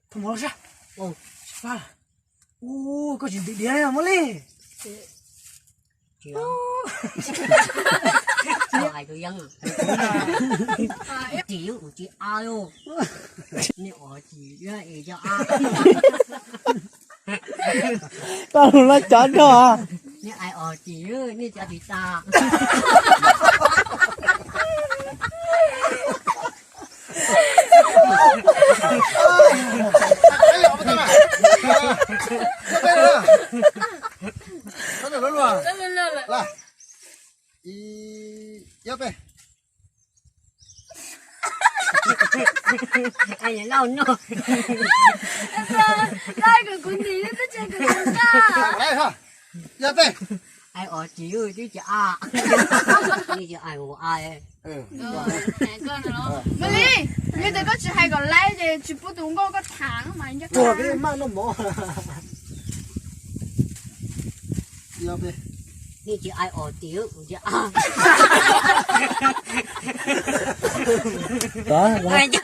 Thov mov sab. Ua, koj tsis ntws diav li muab li. Tsis, tus yeeb, tsis, ua tsis a los, nej ua tsis es cov a. Koj lub lab cov nrog. Nej ua tsis, nej cov tsis tas. Ai, lauj no. Lauj, kuv, kuv ntim lub teb chaws kuv tus nkaj. Ai, ua tsis, twb tsis a. Nej tsis ai ua a. Maj Lis, yog tias koj tsis hais kom laib ces tsis pub tus nkauj koj tham mas. Nej tsis ai ua tsis, kuv tsis a.